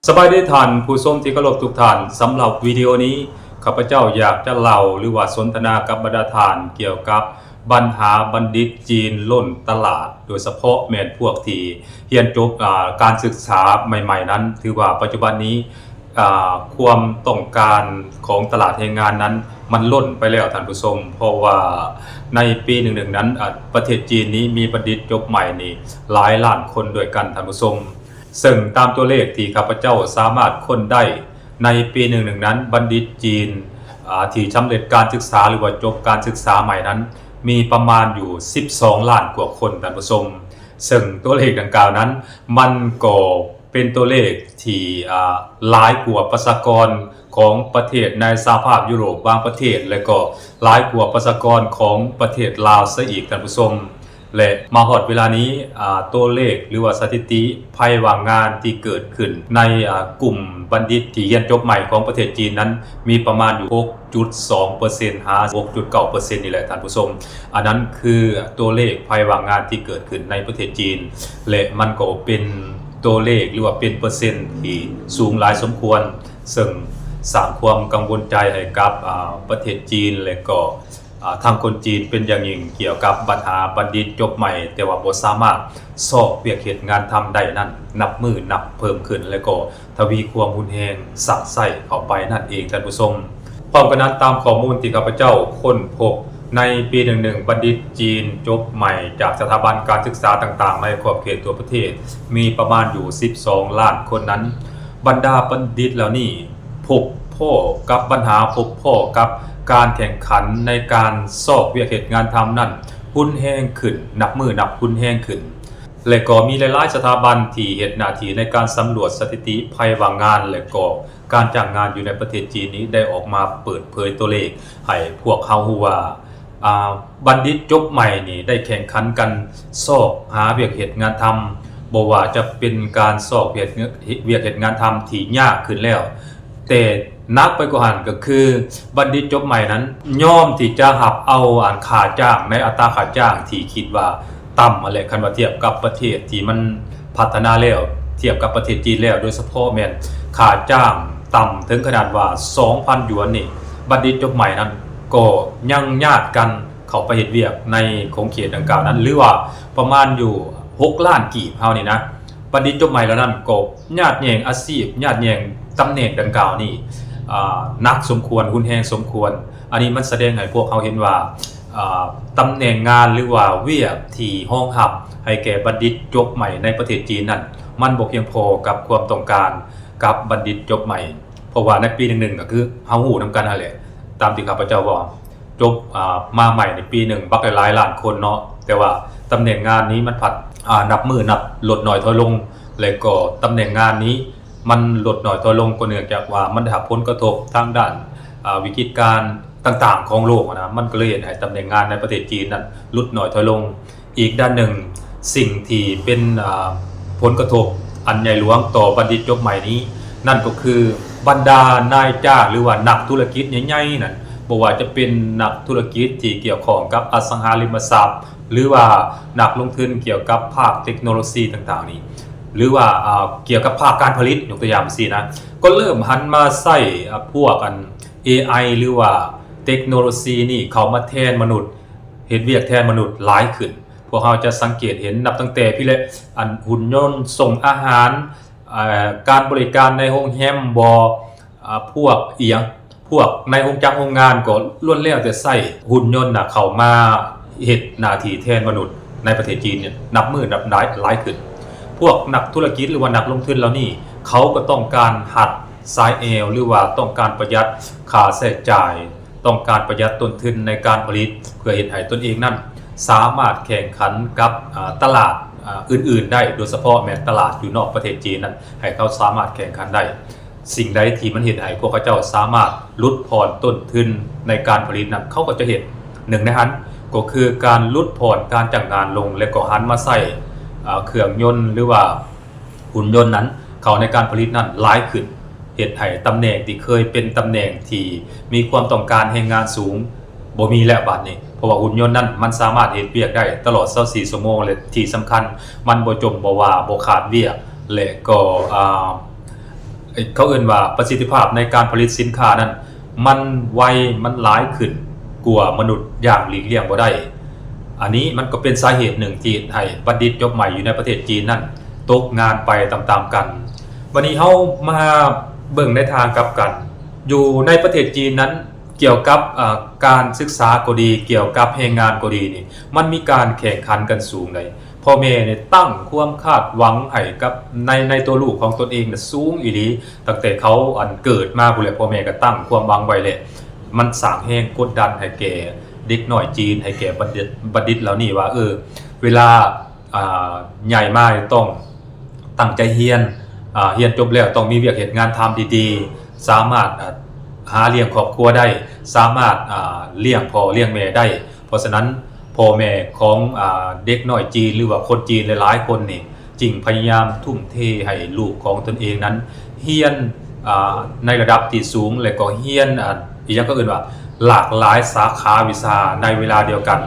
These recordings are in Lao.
ສະບາຍດີທ່ານຜູ້ຊົມທີ່ເຄົາລົບທຸກທ່ານ, ສຳລັບວິດີໂອນີ້ ຂ້າພະເຈົ້າຢາກຈະເລົ່າ ຫຼືວ່າສົນທະນາກັບບັນດາທ່ານ ກ່ຽວກັບບັນຫາບັນດິດຈີນລົ້ນຕະຫຼາດ, ໂດຍສະເພາະແມ່ນພວກທີ່ຮຽນຈົບ ອາ ການສຶກສາໃໝ່ໆນັ້ນ, ຖືວ່າປັດຈຸບັນນີ້ ອາ ຄວາມຕ້ອງການຂອງຕະຫຼາດແຮງງານນັ້ນ ມັນລົ້ນໄປແລ້ວທ່ານຜູ້ຊົມ, ເພາະວ່າໃນປີໜຶ່ງໆນັ້ນ ອາ ປະເທດຈີນນີ້ມີບັນດິດຈົບໃໝ່ນີ້ຫຼາຍລ້ານຄົນດ້ວຍກັນທ່ານຜູ້ຊົມ. ເຊິ່ງຕາມຕົວເລກທີ່ຂ້າພະເຈົ້າສາມາດຄົ້ນໄດ້ ໃນປີໜຶ່ງໆນັ້ນ ບັນດິດຈີນ ອາ ທີ່ສຳເລັດການສຶກສາ ຫຼືວ່າຈົບການສຶກສາໃໝ່ນັ້ນ ມີປະມານຢູ່ສິບສອງລ້ານກວ່າຄົນທ່ານຜູ້ຊົມ. ເຊິ່ງຕົວເລກດັ່ງກ່າວນັ້ນ ມັນກໍເປັນຕົວເລກທີ່ ອາ ຫຼາຍກວ່າປະຊາກອນຂອງປະເທດໃນສະຫະພາບຢູໂຣບບາງປະເທດ ແລະກໍຫຼາຍກວ່າປະຊາກອນຂອງປະເທດລາວຊະອີກທ່ານຜູ້ຊົມ. ແລະມາຮອດເວລານີ້ ອາ ຕົວເລກ ຫຼືວ່າສະຖິຕິໄພວ່າງງານທີ່ເກີດຂຶ້ນໃນ ອາ ກຸ່ມບັນດິດທີ່ຮຽນຈົບໃໝ່ຂອງປະເທດຈີນນັ້ນ ມີປະມານຢູ່ຫົກຈຸດສອງເປີເຊັນ ຫາຫົກຈຸດເກົ້າເປີເຊັນນີ້ແຫຼະທ່ານຜູ້ຊົມ. ອັນນັ້ນຄືຕົວເລກໄພວ່າງງານທີ່ເກີດຂຶ້ນໃນປະເທດຈີນ ແລະມັນກໍເປັນຕົວເລກ ຫຼືວ່າເປັນເປີເຊັນທີ່ສູງຫຼາຍສົມຄວນ, ເຊິ່ງສ້າງຄວາມກັງວົນໃຈໃຫ້ກັບ ອາ ປະເທດຈີນ ແລະກໍ ອາ ທາງຄົນຈີນເປັນຢ່າງຍິ່ງ ກ່ຽວກັບບັນຫາບັນດິດຈົບໃໝ່ ແຕ່ວ່າບໍ່ສາມາດຊອກວຽກເຮັດງານທຳໄດ້ນັ້ນ ນັບມື້ນັບເພີ່ມຂຶ້ນ ແລະກໍທະວີຄວາມຮຸນແຮງຊັກໄຊເຂົ້າໄປນັ້ນເອງທ່ານຜູ້ຊົມ. ພ້ອມກັນນັ້ນ ຕາມຂໍ້ມູນທີ່ຂ້າພະເຈົ້າຄົ້ນພົບ ໃນປີໜຶ່ງໆ ບັນດິດຈີນຈົບໃໝ່ຈາກສະຖາບັນການສຶກສາຕ່າງໆ ໃນຂອບເຂດທົ່ວປະເທດ ມີປະມານຢູ່ສິບສອງລ້ານຄົນນັ້ນ, ບັນດາບັນດິດເຫຼົ່ານີ້ ພົບພໍ້ກັບບັນຫາ, ພົບພໍ້ກັບການແຂ່ງຂັນໃນການຊອກວຽກເຮັດງານທຳນັ້ນ ຮຸນແຮງຂຶ້ນ, ນັບມື້ນັບຮຸນແຮງຂຶ້ນ ແລະກໍມີຫຼາຍໆສະຖາບັນທີ່ເຮັດໜ້າທີ່ໃນການສຳຫຼວດສະຖິຕິໄພວ່າງງານ ແລະກໍການຈ້າງງານຢູ່ໃນປະເທດຈີນນີ້ ໄດ້ອອກມາເປີດເຜີຍຕົວເລກໃຫ້ພວກເຮົາຮູ້ວ່າ ອາ ບັນດິດຈົບໃໝ່ນີ້ໄດ້ແຂ່ງຂັນກັນຊອກຫາວຽກເຮັດງານທຳ, ບໍ່ວ່າຈະເປັນການຊອກວຽກ ວຽກເຮັດງານທຳທີ່ຍາກຂຶ້ນແລ້ວ, ແຕ່ໜັກໄປກວ່າຫັ້ນກໍຄືບັນດິດຈົບໃໝ່ນັ້ນຍອມທີ່ຈະຮັບເອົາອັນຄ່າຈ້າງໃນອັດຕາຄ່າຈ້າງທີ່ຄິດວ່າຕ່ຳຫັ້ນແຫຼະ, ຄັນວ່າທຽບກັບປະເທດທີ່ມັນພັດທະນາແລ້ວ, ທຽບກັບປະເທດຈີນແລ້ວ, ໂດຍສະເພາະແມ່ນຄ່າຈ້າງຕ່ຳເຖິງຂະໜາດວ່າສອງພັນຢວນນີ້, ບັນດິດຈົບໃໝ່ນັ້ນກໍຍັງຍາດກັນ ເຂົ້າໄປເຮັດວຽກໃນຂົງເຂດດັ່ງກ່າວນັ້ນ ຫຼືວ່າປະມານຢູ່ຫົກລ້ານກີບເຮົານີ້ນະ, ບັນດິດຈົບໃໝ່ເຫຼົ່ານັ້ນກໍຍາດແຍ່ງອາຊີບ, ຍາດແຍ່ງຕຳແໜ່ງດັ່ງກ່າວນີ້ ອາ ໜັກສົມຄວນ, ຮຸນແຮງສົມຄວນ. ອັນນີ້ມັນສະແດງໃຫ້ພວກເຮົາເຫັນວ່າ ອາ ຕຳແໜ່ງງານ ຫຼືວ່າວຽກທີ່ຮອງຮັບໃຫ້ແກ່ບັນດິດຈົບໃໝ່ໃນປະເທດຈີນນັ້ນ ມັນບໍ່ພຽງພໍກັບຄວາມຕ້ອງການກັບບັນດິດຈົບໃໝ່. ເພາະວ່າໃນປີໜຶ່ງໆ ກໍຄືເຮົາຮູ້ນຳກັນຫັ້ນແຫຼະ, ຕາມທີ່ຂ້າພະເຈົ້າເວົ້າ ຈົບ ອາ ມາໃໝ່ໃນປີໜຶ່ງບັກຫຼາຍໆລ້ານຄົນເນາະ, ແຕ່ວ່າຕຳແໜ່ງງານນີ້ມັນພັດ ອາ ນັບມື້ນັບລົດໜ້ອຍຖອຍລົງ, ແລະກໍຕຳແໜ່ງງານນີ້ມັນລົດໜ້ອຍຖອຍລົງ ກໍເນື່ອງຈາກວ່າມັນໄດ້ຮັບຜົນກະທົບທາງດ້ານ ອາ ວິກິດການຕ່າງໆຂອງໂລກນະ, ມັນກໍເລີຍເຮັດໃຫ້ຕຳແໜ່ງງານໃນປະເທດຈີນນັ້ນຫຼຸດໜ້ອຍຖອຍລົງ. ອີກດ້ານໜຶ່ງ, ສິ່ງທີ່ເປັນ ອາ ຜົນກະທົບອັນໃຫຍ່ຫຼວງຕໍ່ບັນດິດຈົບໃໝ່ນີ້ ນັ້ນກໍຄືບັນດານາຍຈ້າງ ຫຼືວ່ານັກທຸລະກິດໃຫຍ່ໆນັ້ນ, ບໍ່ວ່າຈະເປັນນັກທຸລະກິດທີ່ກ່ຽວຂ້ອງກັບອະສັງຫາລິມະຊັບ ຫຼືວ່ານັກລົງທຶນກ່ຽວກັບພາກເຕັກໂນໂລຊີຕ່າງໆນີ້ ຫຼືວ່າ ອາ ກ່ຽວກັບພາກການຜະລິດ ຍົກຕົວຢ່າງຊີ້ນະ, ກໍເລີ່ມຫັນມາໃຊ້ ອາ ພວກອັນ ເອໄອ ຫຼືວ່າເຕັກໂນໂລຊີນີ້ເຂົ້າມາແທນມະນຸດ, ເຮັດວຽກແທນມະນຸດຫຼາຍຂຶ້ນ. ພວກເຮົາຈະສັງເກດເຫັນນັບຕັ້ງແຕ່ພີ້ແຫຼະ, ອັນ ຫຸ່ນຍົນສົ່ງອາຫານ, ເອີ ການບໍລິການໃນໂຮງແຮມບໍ, ອາ ພວກອີ່ຫຍັງ, ພວກໃນໂຮງຈັກໂຮງງານກໍລ້ວນແລ້ວແຕ່ໃຊ້ຫຸ່ນຍົນນະເຂົ້າມາເຮັດໜ້າທີ່ແທນມະນຸດໃນປະເທດຈີນນີ້ ນັບມື້ນັບຫຼາຍ, ຫຼາຍຂຶ້ນ. ພວກນັກທຸລະກິດ ຫຼືວ່ານັກລົງທຶນເຫຼົ່ານີ້ ເຂົາກໍຕ້ອງການຮັດສາຍແອວ ຫຼືວ່າຕ້ອງການປະຢັດຄ່າໃຊ້ຈ່າຍ, ຕ້ອງການປະຢັດຕົ້ນທຶນໃນການຜະລິດ ເພື່ອເຮັດໃຫ້ຕົນເອງນັ້ນສາມາດແຂ່ງຂັນກັບ ອາ ຕະຫຼາດ ອາ ອື່ນໆໄດ້, ໂດຍສະເພາະແມ່ນຕະຫຼາດຢູ່ນອກປະເທດຈີນນັ້ນ ໃຫ້ເຂົາສາມາດແຂ່ງຂັນໄດ້. ສິ່ງໃດທີ່ມັນເຮັດໃຫ້ພວກເຂົາເຈົ້າສາມາດຫຼຸດຜ່ອນຕົ້ນທຶນໃນການຜະລິດນັ້ນ ເຂົາກໍຈະເຮັດ. ໜຶ່ງໃນຫັ້ນກໍຄືການຫຼຸດຜ່ອນການຈ້າງງານລົງ ແລະກໍຫັນມາໃຊ້ ອາ ເຄື່ອງຍົນ ຫຼືວ່າຫຸ່ນຍົນນັ້ນເຂົ້າໃນການຜະລິດນັ້ນຫຼາຍຂຶ້ນ, ເຮັດໃຫ້ຕຳແໜ່ງທີ່ເຄີຍເປັນຕຳແໜ່ງທີ່ມີຄວາມຕ້ອງການແຮງງານສູງ ບໍ່ມີແລ້ວບາດນີ້, ເພາະວ່າຫຸ່ນຍົນນັ້ນມັນສາມາດເຮັດວຽກໄດ້ຕະຫຼອດຊາວສີ່ຊົ່ວໂມງ ແລະທີ່ສຳຄັນມັນບໍ່ຈົ່ມບໍ່ວາ ບໍ່ຂາດວຽກ ແລະກໍ ອາ ເຂົາເອີ້ນວ່າປະສິດທິພາບໃນການຜະລິດສິນຄ້ານັ້ນ ມັນໄວ, ມັນຫຼາຍຂຶ້ນກວ່າມະນຸດຢ່າງຫຼີກລ່ຽງບໍ່ໄດ້. ອັນນີ້ມັນກໍເປັນສາເຫດໜຶ່ງທີ່ເຮັດໃຫ້ບັນດິດຈົບໃໝ່ຢູ່ໃນປະເທດຈີນນັ້ນຕົກງານໄປຕາມໆກັນ. ບັດນີ້ເຮົາມາເບິ່ງໃນທາງກັບກັນ, ຢູ່ໃນປະເທດຈີນນັ້ນ ກ່ຽວກັບ ເອ່ອ ການສຶກສາກໍດີ, ກ່ຽວກັບແຮງງານກໍດີນີ້ ມັນມີການແຂ່ງຂັນກັນສູງໃດ໋. ພໍ່ແມ່ນີ້ຕັ້ງຄວາມຄາດຫວັງໃຫ້ກັບ ໃນ ໃນຕົວລູກຂອງຕົນເອງນະສູງອີ່ຫຼີ. ຕັ້ງແຕ່ເຂົາ ອັນ ເກີດມາພຸ້ນແຫຼະ ພໍ່ແມ່ກໍຕັ້ງຄວາມຫວັງໄວ້ແລ້ວ. ມັນສ້າງແຮງກົດດັນໃຫ້ແກ່ເດັກນ້ອຍຈີນ, ໃຫ້ແກ່ບັນດິດ ບັນດິດເຫຼົ່ານີ້ວ່າ ເອີ ເວລາ ອ່າ ໃຫຍ່ມາຕ້ອງຕັ້ງໃຈຮຽນ, ອ່າ ຮຽນຈົບແລ້ວຕ້ອງມີວຽກເຮັດງານທຳດີໆ, ສາມາດ ອ່າ ຫາລ້ຽງຄອບຄົວໄດ້, ສາມາດ ອ່າ ລ້ຽງພໍ່ລ້ຽງແມ່ໄດ້. ເພາະສະນັ້ນ ພໍ່ແມ່ຂອງ ອ່າ ເດັກນ້ອຍຈີນ ຫຼືວ່າຄົນຈີນຫຼາຍໆຄົນນີ້ ຈຶ່ງພະຍາຍາມທຸ່ມເທໃຫ້ລູກຂອງຕົນເອງນັ້ນຮຽນ ອ່າ ໃນລະດັບທີ່ສູງ ແລະກໍຮຽນ ອ່າ ອີ່ຫຍັງເຂົາເອີ້ນວ່າ ຫຼາກຫຼາຍສາຂາວິຊາໃນເວລາດຽວກັນ.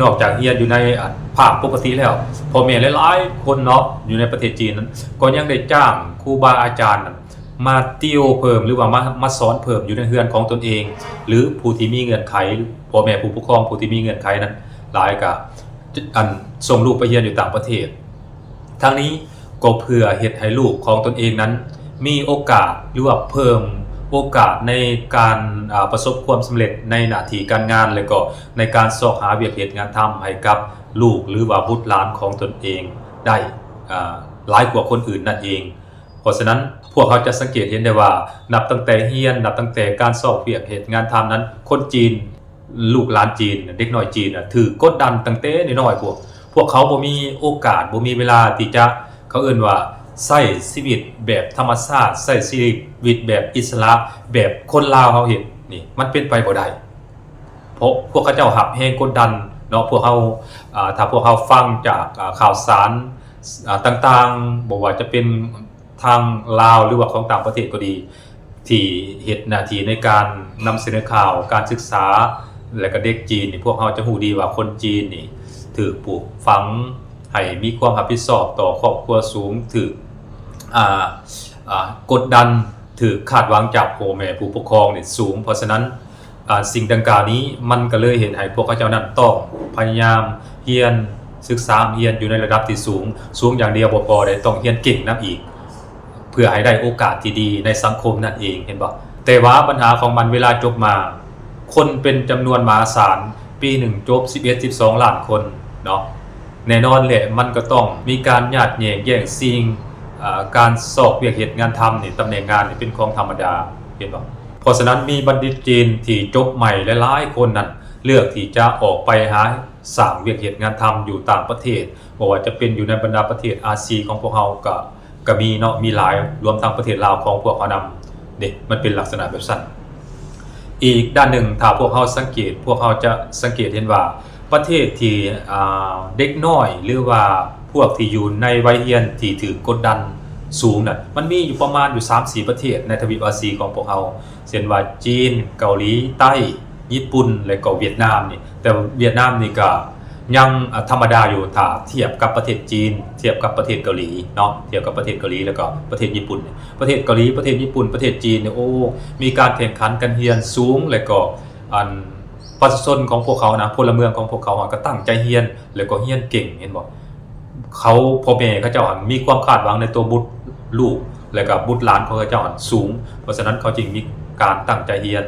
ນອກຈາກຮຽນຢູ່ໃນ ອ່າ ພາກປົກກະຕິແລ້ວ, ພໍ່ແມ່ຫຼາຍໆຄົນເນາະ ຢູ່ໃນປະເທດຈີນນັ້ນ ກໍຍັງໄດ້ຈ້າງຄູບາອາຈານນັ້ນມາຕິວເພີ່ມ ຫຼືວ່າມາ ມາສອນເພີ່ມຢູ່ໃນເຮືອນຂອງຕົນເອງ ຫຼືຜູ້ທີ່ມີເງື່ອນໄຂ, ພໍ່ແມ່ຜູ້ປົກຄອງຜູ້ທີ່ມີເງື່ອນໄຂນັ້ນຫຼາຍ ກະ ອັນ ສົ່ງລູກໄປຮຽນຢູ່ຕ່າງປະເທດ. ທັງນີ້ກໍເພື່ອເຮັດໃຫ້ລູກຂອງຕົນເອງນັ້ນມີໂອກາດ ຫຼືວ່າເພີ່ມໂອກາດໃນການ ອ່າ ປະສົບຄວາມສຳເລັດໃນໜ້າທີ່ການງານ ແລະກໍໃນການຊອກຫາວຽກເຮັດງານທຳໃຫ້ກັບລູກ ຫຼືວ່າບຸດຫຼານຂອງຕົນເອງໄດ້ ອ່າ ຫຼາຍກວ່າຄົນອື່ນນັ້ນເອງ. ເພາະສະນັ້ນ ພວກເຮົາຈະສັງເກດເຫັນໄດ້ວ່າ ນັບຕັ້ງແຕ່ຮຽນ, ນັບຕັ້ງແຕ່ການຊອກວຽກເຮັດງານທຳນັ້ນ ຄົນຈີນ ລູກຫຼານຈີນ, ເດັກນ້ອຍຈີນນະ ຖືກກົດດັນຕັ້ງແຕ່ນ້ອຍໆ ພວກ ພວກເຂົາບໍ່ມີໂອກາດ, ບໍ່ມີເວລາທີ່ຈະ ເຂົາເອີ້ນວ່າ ໃຊ້ຊີວິດແບບທຳມະຊາດ, ໃຊ້ຊີວິດແບບອິດສະຫຼະ ແບບຄົນລາວເຮົາເຮັດນີ້ ມັນເປັນໄປບໍ່ໄດ້. ເພາະພວກເຂົາເຈົ້າຮັບແຮງກົດດັນເນາະ. ພວກເຮົາ ອ່າ ຖ້າພວກເຮົາຟັງຈາກ ອ່າ ຂ່າວສານ ອ່າ ຕ່າງໆ ບໍ່ວ່າຈະເປັນ ທາງລາວ ຫຼືວ່າຂອງຕ່າງປະເທດກໍດີ ທີ່ເຮັດໜ້າທີ່ໃນການນຳສະເໜີຂ່າວການສຶກສາ ແລະກະເດັກຈີນນີ້ ພວກເຮົາຈະຮູ້ດີວ່າຄົນຈີນນີ້ຖືກປູກຝັງໃຫ້ມີຄວາມຮັບຜິດຊອບຕໍ່ຄອບຄົວສູງ, ຖືກ ອ່າ ອ່າ ກົດດັນ, ຖືກຄາດຫວັງຈາກພໍ່ແມ່ຜູ້ປົກຄອງນີ້ສູງ. ເພາະສະນັ້ນ ອ່າ ສິ່ງດັ່ງກ່າວນີ້ ມັນກໍເລີຍເຮັດໃຫ້ພວກເຂົາເຈົ້ານັ້ນຕ້ອງພະຍາຍາມຮຽນ, ສຶກສາຮຽນຢູ່ໃນລະດັບທີ່ສູງ, ສູງຢ່າງດຽວບໍ່ພໍເດ້, ຕ້ອງຮຽນເກັ່ງນຳອີກ ເພື່ອໃຫ້ໄດ້ໂອກາດທີ່ດີໃນສັງຄົມນັ້ນເອງ, ເຫັນບໍ່? ແຕ່ວ່າບັນຫາຂອງມັນ ເວລາຈົບມາ ຄົນເປັນຈຳນວນມະຫາສານ, ປີໜຶ່ງຈົບສິບເອັດ ສິບສອງລ້ານຄົນເນາະ. ແນ່ນອນແຫຼະ ມັນກໍຕ້ອງມີການຍາດແຍ່ງແຍ່ງຊິງ, ອ່າ ການຊອກວຽກເຮັດງານທຳນີ້, ຕຳແໜ່ງງານນີ້ເປັນຂອງທຳມະດາ, ເຫັນບໍ່? ເພາະສະນັ້ນ ມີບັນດິດຈີນທີ່ຈົບໃໝ່ຫຼາຍໆຄົນນັ້ນ ເລືອກທີ່ຈະອອກໄປຫາສ້າງວຽກເຮັດງານທຳຢູ່ຕ່າງປະເທດ, ບໍ່ວ່າຈະເປັນຢູ່ໃນບັນດາປະເທດອາຊີຂອງພວກເຮົາ ກໍ ກໍມີເນາະ, ມີຫຼາຍ, ລວມທັງປະເທດລາວຂອງພວກເຮົານຳເດ້, ມັນເປັນລັກສະນະແບບຊັ້ນ. ອີກດ້ານໜຶ່ງ ຖ້າພວກເຮົາສັງເກດ, ພວກເຮົາຈະສັງເກດເຫັນວ່າ ປະເທດທີ່ ອ່າ ເດັກນ້ອຍ ຫຼືວ່າພວກທີ່ຢູ່ໃນໄວຮຽນທີ່ຖືກກົດດັນສູງນັ້ນ ມັນມີຢູ່ປະມານຢູ່ສາມສີ່ປະເທດໃນທະວີບອາຊີຂອງພວກເຮົາ, ເຊັ່ນວ່າ ຈີນ, ເກົາຫຼີໃຕ້, ຍີ່ປຸ່ນ ແລະກໍຫວຽດນາມນີ້. ແຕ່ຫວຽດນາມນີ້ກໍຍັງ ອ່າ ທຳມະດາຢູ່ ຖ້າທຽບກັບປະເທດຈີນ, ທຽບກັບປະເທດເກົາຫຼີເນາະ, ທຽບກັບປະເທດເກົາຫຼີ ແລ້ວກໍປະເທດຍີ່ປຸ່ນ. ປະເທດເກົາຫຼີ, ປະເທດຍີ່ປຸ່ນ, ປະເທດຈີນນີ້ ໂອ້ ມີການແຂ່ງຂັນກັນຮຽນສູງ ແລະກໍ ອັນ ປະຊາຊົນຂອງພວກເຂົານະ, ພົນລະເມືອງຂອງພວກເຂົາຫັ້ນ ກໍຕັ້ງໃຈຮຽນ ແລ້ວກໍຮຽນເກັ່ງ, ເຫັນບໍ່? ເຂົາ ພໍ່ແມ່ເຂົາເຈົ້າຫັ້ນມີຄວາມຄາດຫວັງໃນຕົວບຸດລູກ ແລ້ວກໍບຸດຫຼານຂອງເຂົາເຈົ້າຫັ້ນສູງ, ເພາະສະນັ້ນເຂົາຈຶ່ງມີການຕັ້ງໃຈຮຽນ.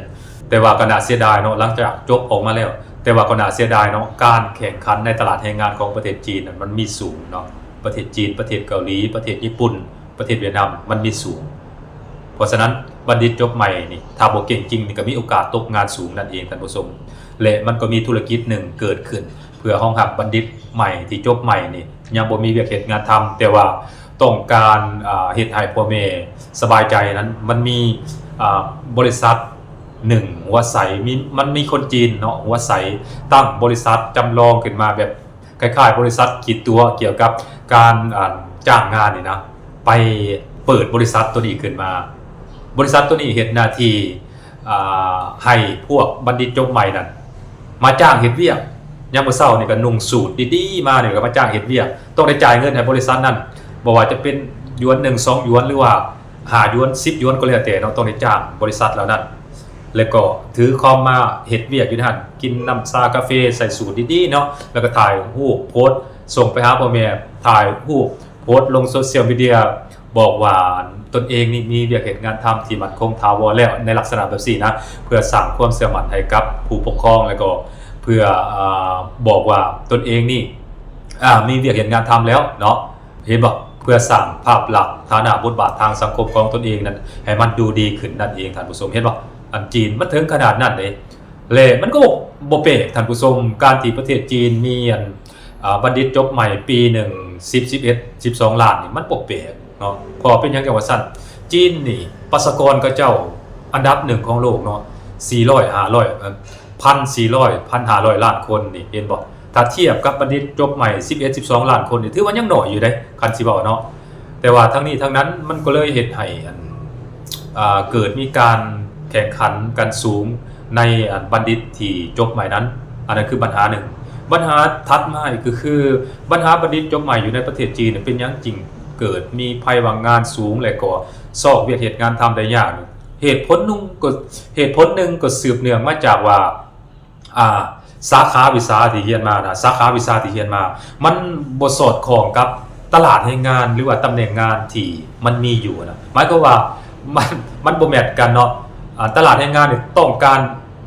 ແຕ່ວ່າກໍໜ້າເສຍດາຍເນາະ, ຫຼັງຈາກຈົບອອກມາແລ້ວ, ແຕ່ວ່າກໍໜ້າເສຍດາຍເນາະ, ການແຂ່ງຂັນໃນຕະຫຼາດແຮງງານຂອງປະເທດຈີນນັ້ນ ມັນມີສູງເນາະ. ປະເທດຈີນ, ປະເທດເກົາຫຼີ, ປະເທດຍີ່ປຸ່ນ, ປະເທດຫວຽດນາມ ມັນມີສູງ. ເພາະສະນັ້ນ ບັນດິດຈົບໃໝ່ນີ້ ຖ້າບໍ່ເກັ່ງຈິງນີ້ ກໍມີໂອກາດຕົກງານສູງນັ້ນເອງ ທ່ານຜູ້ຊົມ. ແລະ ມັນກໍມີທຸລະກິດໜຶ່ງເກີດຂຶ້ນ ເພື່ອຮອງຮັບບັນດິດໃໝ່ທີ່ຈົບໃໝ່ນີ້ ຍັງບໍ່ມີວຽກເຮັດງານທຳ, ແຕ່ວ່າຕ້ອງການ ອ່າ ເຮັດໃຫ້ພໍ່ແມ່ສະບາຍໃຈນັ້ນ ມັນມີ ອ່າ ບໍລິສັດໜຶ່ງຫົວໃສ, ມີ ມັນມີຄົນຈີນເນາະ ຫົວໃສ ຕັ້ງບໍລິສັດຈຳລອງຂຶ້ນມາ ແບບຄ້າຍໆບໍລິສັດຄິດຕົວະ ກ່ຽວກັບການ ອ່າ ຈ້າງງານນີ້ນະ, ໄປເປີດບໍລິສັດໂຕນີ້ຂຶ້ນມາ. ບໍລິສັດໂຕນີ້ເຮັດໜ້າທີ່ ອ່າ ໃຫ້ພວກບັນດິດຈົບໃໝ່ນັ້ນມາຈ້າງເຮັດວຽກ. ຍາມມື້ເຊົ້ານີ້ກໍນຸ່ງສູດດີໆມານີ້ ກໍມາຈ້າງເຮັດວຽກ, ຕ້ອງໄດ້ຈ່າຍເງິນໃຫ້ບໍລິສັດນັ້ນ, ບໍ່ວ່າຈະເປັນຢວນໜຶ່ງ ສອງຢວນ ຫຼືວ່າ ຫ້າຢວນ ສິບຢວນກໍແລ້ວແຕ່ເນາະ ຕ້ອງໄດ້ຈ້າງບໍລິສັດເຫຼົ່ານັ້ນ ແລ້ວກໍຖືຄອມມາເຮັດວຽກຢູ່ໃນຫັ້ນ ກິນນ້ຳຊາກາເຟ ໃສ່ສູດດີໆເນາະ ແລ້ວກໍຖ່າຍຮູບໂພສສົ່ງໄປຫາພໍ່ແມ່ ຖ່າຍຮູບໂພສລົງໂຊຊຽວມີເດຍ ບອກວ່າຕົນເອງນີ້ມີວຽກເຮັດງານທຳທີ່ໝັ້ນຄົງຖາວອນແລ້ວ ໃນລັກສະນະແບບຊີ້ນະ ເພື່ອສ້າງຄວາມເຊື່ອໝັ້ນໃຫ້ກັບຜູ້ປົກຄອງ ແລ້ວກໍເພື່ອ ອາ ບອກວ່າຕົນເອງນີ້ ອາ ມີວຽກເຮັດງານທຳແລ້ວເນາະ ເຫັນບໍ່? ເພື່ອສ້າງພາບລັກ ຖານະ ບົດບາດທາງສັງຄົມຂອງຕົນເອງນັ້ນ ໃຫ້ມັນດູດີຂຶ້ນນັ້ນເອງ ທ່ານຜູ້ຊົມ ເຫັນບໍ່? ອັນຈີນມັນເຖິງຂະໜາດນັ້ນເດ້ ແລະ ມັນກໍບໍ່ ບໍ່ແປກ ທ່ານຜູ້ຊົມ ການທີ່ປະເທດຈີນມີອັນ ອາ ບັນດິດຈົບໃໝ່ປີໜຶ່ງ ສິບ ສິບເອັດ ສິບສອງລ້ານນີ້ ມັນບໍ່ແປກເນາະ ເພາະເປັນຫຍັງຈັ່ງວ່າຊັ້ນ? ຈີນນີ້ປະຊາກອນເຂົາເຈົ້າອັນດັບໜຶ່ງຂອງໂລກເນາະ ສີ່ຮ້ອຍ ຫ້າຮ້ອຍ ເອີ ພັນສີ່ຮ້ອຍ ພັນຫ້າຮ້ອຍລ້ານຄົນນີ້ ເຫັນບໍ່? ຖ້າທຽບກັບບັນດິດຈົບໃໝ່ ສິບເອັດ ສິບສອງລ້ານຄົນນີ້ ຖືວ່າຍັງໜ້ອຍຢູ່ເດ້ ຄັນຊິເວົ້າເນາະ ແຕ່ວ່າທັງນີ້ທັງນັ້ນ ມັນກໍເລີຍເຮັດໃຫ້ອັນ ອາ ເກີດມີການແຂ່ງຂັນກັນສູງໃນອັນບັນດິດທີ່ຈົບໃໝ່ນັ້ນ ອັນນັ້ນຄືບັນຫາໜຶ່ງ. ບັນຫາຖັດມາອີກກໍຄື ບັນຫາບັນດິດຈົບໃໝ່ຢູ່ໃນປະເທດຈີນເປັນຫຍັງຈຶ່ງເກີດມີໄພວ່າງງານສູງ ແລະ ກໍຊອກວຽກເຮັດງານທຳໄດ້ຍາກ? ເຫດຜົນໜຶ່ງກໍ ເຫດຜົນໜຶ່ງກໍສືບເນື່ອງມາຈາກວ່າ ອາ ສາຂາວິຊາທີ່ຮຽນມານະ ສາຂາວິຊາທີ່ຮຽນມາ ມັນບໍ່ສອດຄ່ອງກັບຕະຫຼາດແຮງງານ ຫຼືວ່າຕຳແໜ່ງງານທີ່ມັນມີຢູ່ນະ ໝາຍຄວາມວ່າ ມັນ ມັນບໍ່ແມັດກັນເນາະ ອາ ຕະຫຼາດແຮງງານນີ້ຕ້ອງການ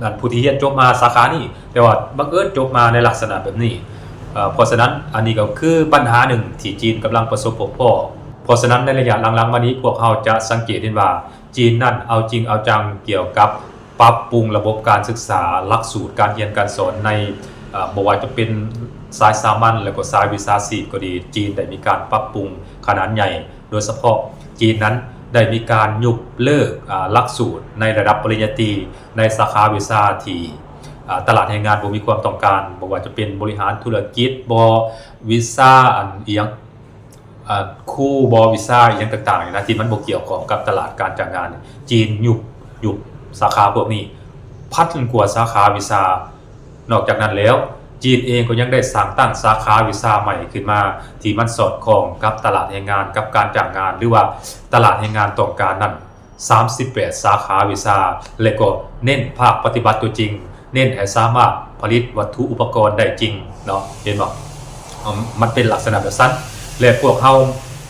ອັນ ຜູ້ທີ່ຮຽນຈົບມາສາຂານີ້ ແຕ່ວ່າບັງເອີນຈົບມາໃນລັກສະນະແບບນີ້ ເພາະສະນັ້ນ ອັນນີ້ກໍຄືບັນຫາໜຶ່ງທີ່ຈີນກຳລັງປະສົບພົບພໍ້ ເພາະສະນັ້ນ ໃນໄລຍະຫຼັງໆມານີ້ ພວກເຮົາຈະສັງເກດເຫັນວ່າ ຈີນນັ້ນເອົາຈິງເອົາຈັງກ່ຽວກັບປັບປຸງລະບົບການສຶກສາ, ຫຼັກສູດການຮຽນການສອນໃນ ເອີ ບໍ່ວ່າຈະເປັນສາຍສາມັນ ແລະ ກໍສາຍວິຊາຊີບກໍດີ, ຈີນໄດ້ມີການປັບປຸງຂະໜາດໃຫຍ່, ໂດຍສະເພາະຈີນນັ້ນໄດ້ມີການຍົກເລີກ ອາ ຫຼັກສູດໃນລະດັບປະລິນຍາຕີ ໃນສາຂາວິຊາທີ່ ອາ ຕະຫຼາດແຮງງານບໍ່ມີຄວາມຕ້ອງການ, ບໍ່ວ່າຈະເປັນບໍລິຫານທຸລະກິດບໍ, ວິຊາອັນ ອີ່ຫຍັງ ອາ ຄູບໍ ວິຊາອີ່ຫຍັງຕ່າງໆນີ້ນະ ທີ່ມັນບໍ່ກ່ຽວຂ້ອງກັບຕະຫຼາດການຈ້າງງານ, ຈີນຍຸບ ຍຸບສາຂາພວກນີ້ ພັນກວ່າສາຂາວິຊາ. ນອກຈາກນັ້ນແລ້ວ, ຈີນເອງກໍຍັງໄດ້ສ້າງຕັ້ງສາຂາວິຊາໃໝ່ຂຶ້ນມາ ທີ່ມັນສອດຄ່ອງກັບຕະຫຼາດແຮງງານ, ກັບການຈ້າງງານ ຫຼືວ່າຕະຫຼາດແຮງງານຕ້ອງການນັ້ນ ສາມສິບແປດສາຂາວິຊາ ແລະ ກໍເນັ້ນພາກປະຕິບັດຕົວຈິງ, ເນັ້ນໃຫ້ສາມາດຜະລິດວັດຖຸອຸປະກອນໄດ້ຈິງເນາະ ເຫັນບໍ່? ອາ ມັນເປັນລັກສະນະແບບຊັ້ນ ແລະ ພວກເຮົາ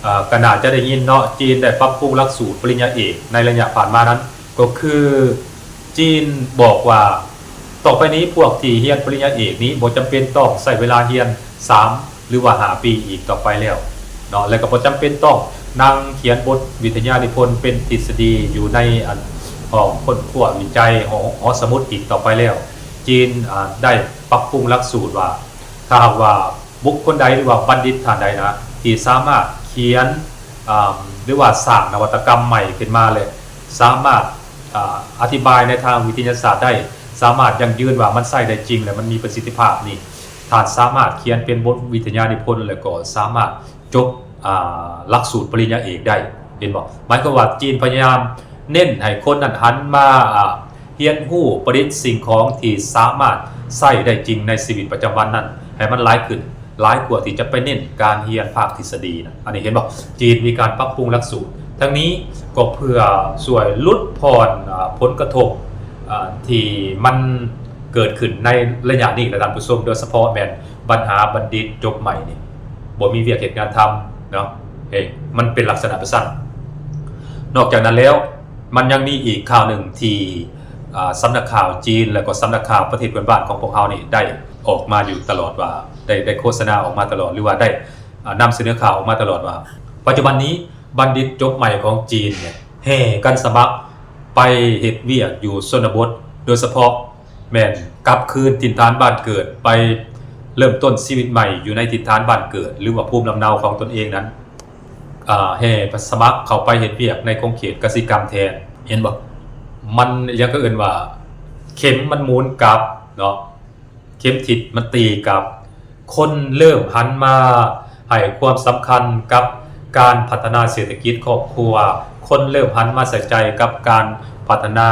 ອາ ກໍໜ້າຈະໄດ້ຍິນເນາະ ຈີນໄດ້ປັບປຸງຫຼັກສູດປະລິນຍາເອກໃນໄລຍະຜ່ານມານັ້ນ ກໍຄືຈີນບອກວ່າ ຕໍ່ໄປນີ້ພວກທີ່ຮຽນປະລິນຍາເອກນີ້ບໍ່ຈຳເປັນຕ້ອງໃຊ້ເວລາຮຽນສາມ ຫຼືວ່າຫ້າປີອີກຕໍ່ໄປແລ້ວເນາະ ແລະ ກໍບໍ່ຈຳເປັນຕ້ອງນັ່ງຂຽນບົດວິທະຍານິພົນເປັນທິດສະດີຢູ່ໃນອັນ ຫ້ອງຄົ້ນຄວ້າວິໄຈ ຫໍ ຫໍສະໝຸດອີກຕໍ່ໄປແລ້ວ. ຈີນ ອາ ໄດ້ປັບປຸງຫຼັກສູດວ່າ ຖ້າຫາກວ່າບຸກຄົນໃດ ຫຼືວ່າບັນດິດທ່ານໃດນະ ທີ່ສາມາດຂຽນ ອາ ຫຼືວ່າສ້າງນະວັດຕະກຳໃໝ່ຂຶ້ນມາ ແລະ ສາມາດ ອາ ອະທິບາຍໃນທາງວິທະຍາສາດໄດ້ ສາມາດຢັ້ງຢືນວ່າມັນໃຊ້ໄດ້ຈິງ ແລະ ມັນມີປະສິດທິພາບນີ້ ທ່ານສາມາດຂຽນເປັນບົດວິທະຍານິພົນ ແລະ ກໍສາມາດຈົບ ອາ ຫຼັກສູດປະລິນຍາເອກໄດ້ ເຫັນບໍ່? ໝາຍຄວາມວ່າຈີນພະຍາຍາມເນັ້ນໃຫ້ຄົນນັ້ນຫັນມາ ອາ ຮຽນຮູ້ປະດິດສິ່ງຂອງທີ່ສາມາດໃຊ້ໄດ້ຈິງໃນຊີວິດປະຈຳວັນນັ້ນໃຫ້ມັນຫຼາຍຂຶ້ນ ຫຼາຍກວ່າທີ່ຈະໄປເນັ້ນການຮຽນພາກທິດສະດີນະ. ອັນນີ້ເຫັນບໍ່? ຈີນມີການປັບປຸງຫຼັກສູດ ທັງນີ້ກໍເພື່ອຊ່ວຍຫຼຸດຜ່ອນ ອາ ຜົນກະທົບ ອາ ທີ່ມັນເກີດຂຶ້ນໃນໄລຍະນີ້ລະທ່ານຜູ້ຊົມ ໂດຍສະເພາະແມ່ນບັນຫາບັນດິດຈົບໃໝ່ນີ້ ບໍ່ມີວຽກເຮັດງານທຳເນາະ ເອີ ມັນເປັນລັກສະນະແບບຊັ້ນ. ນອກຈາກນັ້ນແລ້ວ ມັນຍັງມີອີກຂ່າວໜຶ່ງທີ່ ອາ ສຳນັກຂ່າວຈີນ ແລະ ກໍສຳນັກຂ່າວປະເທດເພື່ອນບ້ານຂອງພວກເຮົານີ້ໄດ້ອອກມາຢູ່ຕະຫຼອດວ່າ ໄດ້ ໄດ້ໂຄສະນາອອກມາຕະຫຼອດ ຫຼືວ່າໄດ້ ອາ ນຳສະເໜີຂ່າວອອກມາຕະຫຼອດວ່າ ປັດຈຸບັນນີ້ບັນດິດຈົບໃໝ່ຂອງຈີນເນຍ ແຫ່ກັນສະໝັກໄປເຮັດວຽກຢູ່ຊົນນະບົດ ໂດຍສະເພາະແມ່ນກັບຄືນຖິ່ນຖານບ້ານເກີດ ໄປເລີ່ມຕົ້ນຊີວິດໃໝ່ຢູ່ໃນຖິ່ນຖານບ້ານເກີດ ຫຼືວ່າພູມລຳເນົາຂອງຕົນເອງນັ້ນ ອາ ແຫ່ສະໝັກເຂົ້າໄປເຮັດວຽກໃນຂົງເຂດກະສິກຳແທນ. ເຫັນບໍ່? ມັນຫຍັງເຂົາເອີ້ນວ່າ ເຂັມມັນໝູນກັບເນາະ ເຂັມທິດມັນຕີກັບ ຄົນເລີ່ມຫັນມາໃຫ້ຄວາມສຳຄັນກັບການພັດທະນາເສດຖະກິດຄອບຄົວ, ຄົນເລີ່ມຫັນມາໃສ່ໃຈກັບການພັດທະນາ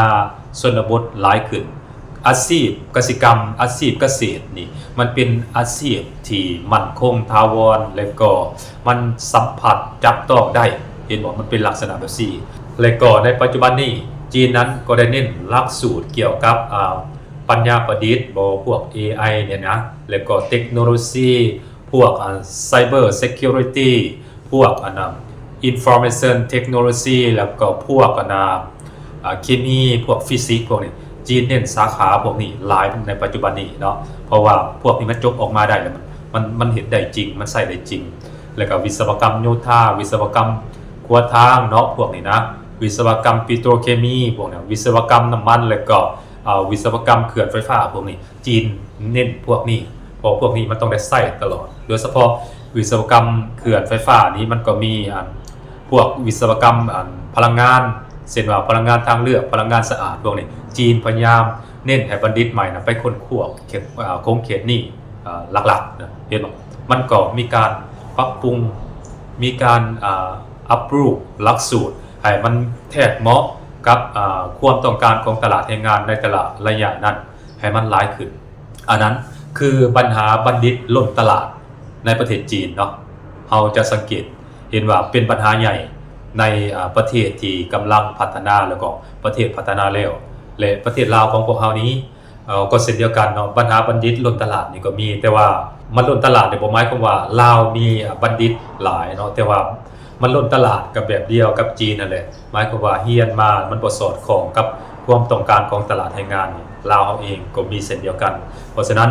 ຊົນນະບົດຫຼາຍຂຶ້ນ. ອາຊີບກະສິກຳ, ອາຊີບກະເສດນີ້ ມັນເປັນອາຊີບທີ່ໝັ້ນຄົງຖາວອນ ແລະ ກໍມັນສຳຜັດຈັບຕ້ອງໄດ້. ເຫັນບໍ່? ມັນເປັນລັກສະນະແບບຊີ້. ແລະກໍໃນປັດຈຸບັນນີ້ ຈີນນັ້ນກໍໄດ້ເນັ້ນຫຼັກສູດກ່ຽວກັບ ອາ ປັນຍາປະດິດບໍ ພວກ ເອໄອ ນີ້ນະ ແລະກໍເຕັກໂນໂລຊີ ພວກ ອາ cyber security ພວກ ອັນນະ information technology ແລ້ວກໍພວກ ອັນນະ ອາ ເຄມີ ພວກ physics ພວກນີ້ ຈີນເນັ້ນສາຂາພວກນີ້ຫຼາຍໃນປັດຈຸບັນນີ້ເນາະ ເພາະວ່າພວກນີ້ມັນຈົບອອກມາໄດ້ແລ້ວ ມັນ ມັນ ມັນເຮັດໄດ້ຈິງ ມັນໃຊ້ໄດ້ຈິງ ແລ້ວກໍວິສະວະກຳໂຍທາ ວິສະວະກຳຂົວທາງເນາະ ພວກນີ້ນະ ວິສະວະກຳປິໂຕຣເຄມີ ພວກນີ້ ວິສະວະກຳນ້ຳມັນ ແລ້ວກໍ ອາ ວິສະວະກຳເຂື່ອນໄຟຟ້າ ພວກນີ້ ຈີນເນັ້ນພວກນີ້ ເພາະພວກນີ້ມັນຕ້ອງໄດ້ໃຊ້ຕະຫຼອດ ໂດຍສະເພາະວິສະວະກຳເຂື່ອນໄຟຟ້ານີ້ ມັນກໍມີ ອັນ ພວກວິສະວະກຳ ອັນ ພະລັງງານ ເຊັ່ນວ່າພະລັງງານທາງເລືອກ ພະລັງງານສະອາດ ພວກນີ້ ຈີນພະຍາຍາມເນັ້ນໃຫ້ບັນດິດໃໝ່ນະ ໄປຄົ້ນຄວ້າເຂດ ອາ ຂົງເຂດນີ້ ອາ ຫຼັກໆນະ ເຫັນບໍ່? ມັນກໍມີການປັບປຸງ ມີການ ອາ up ຮູບຫຼັກສູດໃຫ້ມັນແທດເໝາະກັບ ອາ ຄວາມຕ້ອງການຂອງຕະຫຼາດແຮງງານໃນແຕ່ລະໄລຍະນັ້ນ ໃຫ້ມັນຫຼາຍຂຶ້ນ. ອັນນັ້ນຄືບັນຫາບັນດິດລົ້ນຕະຫຼາດໃນປະເທດຈີນເນາະ ເຮົາຈະສັງເກດເຫັນວ່າເປັນບັນຫາໃຫຍ່ໃນ ອາ ປະເທດທີ່ກຳລັງພັດທະນາ ແລ້ວກໍປະເທດພັດທະນາແລ້ວ ແລະ ປະເທດລາວຂອງພວກເຮົານີ້ ເອີ ກໍເຊັ່ນດຽວກັນເນາະ ບັນຫາບັນດິດລົ້ນຕະຫຼາດນີ້ກໍມີ ແຕ່ວ່າມັນລົ້ນຕະຫຼາດນີ້ບໍ່ໝາຍຄວາມວ່າລາວມີ ອາ ບັນດິດຫຼາຍເນາະ ແຕ່ວ່າມັນລົ້ນຕະຫຼາດກໍແບບດຽວກັບຈີນນັ້ນແຫຼະ ໝາຍຄວາມວ່າຮຽນມາມັນບໍ່ສອດຄ່ອງກັບຄວາມຕ້ອງການຂອງຕະຫຼາດແຮງງານນີ້ ລາວເຮົາເອງກໍມີເຊັ່ນດຽວກັນ. ເພາະສະນັ້ນ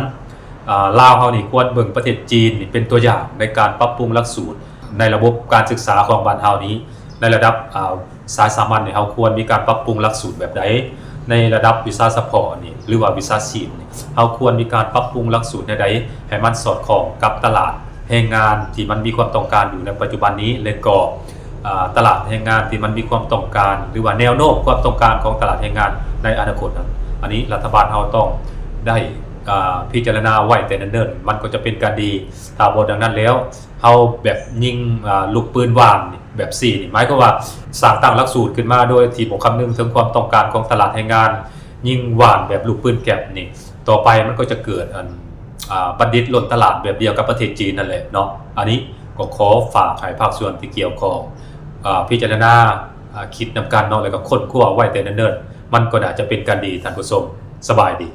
ອາ ລາວເຮົານີ້ຄວນເບິ່ງປະເທດຈີນນີ້ເປັນຕົວຢ່າງໃນການປັບປຸງຫຼັກສູດໃນລະບົບການສຶກສາຂອງບ້ານເຮົານີ້ ໃນລະດັບ ອາ ສາຍສາມັນນີ້ ເຮົາຄວນມີການປັບປຸງຫຼັກສູດແບບໃດ? ໃນລະດັບວິຊາສະເພາະນີ້ ຫຼືວ່າວິຊາຊີບນີ້ ເຮົາຄວນມີການປັບປຸງຫຼັກສູດແນວໃດ ໃຫ້ມັນສອດຄ່ອງກັບຕະຫຼາດແຮງງານທີ່ມັນມີຄວາມຕ້ອງການຢູ່ໃນປັດຈຸບັນນີ້ ແລະກໍ ອາ ຕະຫຼາດແຮງງານທີ່ມັນມີຄວາມຕ້ອງການ ຫຼືວ່າແນວໂນ້ມຄວາມຕ້ອງການຂອງຕະຫຼາດແຮງງານໃນອະນາຄົດນັ້ນ. ອັນນີ້ລັດຖະບານເຮົາຕ້ອງໄດ້ ອາ ພິຈາລະນາໄວ້ແຕ່ເນີນໆ ມັນກໍຈະເປັນການດີ. ຖ້າບໍ່ດັ່ງນັ້ນແລ້ວ ເຮົາແບບຍິງ ອາ ລູກປືນຫວ່ານແບບຊີ້ນີ້ ໝາຍຄວາມວ່າສ້າງຕັ້ງຫຼັກສູດຂຶ້ນມາໂດຍທີ່ບໍ່ຄຳນຶງເຖິງຄວາມຕ້ອງການຂອງຕະຫຼາດແຮງງານ ຍິງຫວ່ານແບບລູກປືນແກັບນີ້ ຕໍ່ໄປມັນກໍຈະເກີດ ອັນ ອາ ບັນດິດລົ້ນຕະຫຼາດແບບດຽວກັບປະເທດຈີນນັ້ນແຫຼະເນາະ. ອັນນີ້ກໍຂໍຝາກໃຫ້ພາກສ່ວນທີ່ກ່ຽວຂ້ອງ ອາ ພິຈາລະນາ ອາ ຄິດນຳກັນເນາະ ແລ້ວກໍຄົ້ນຄວ້າໄວ້ແຕ່ເນີນໆ ມັນກໍໜ້າຈະເປັນການດີ. ທ່ານຜູ້ຊົມ ສະບາຍດີ.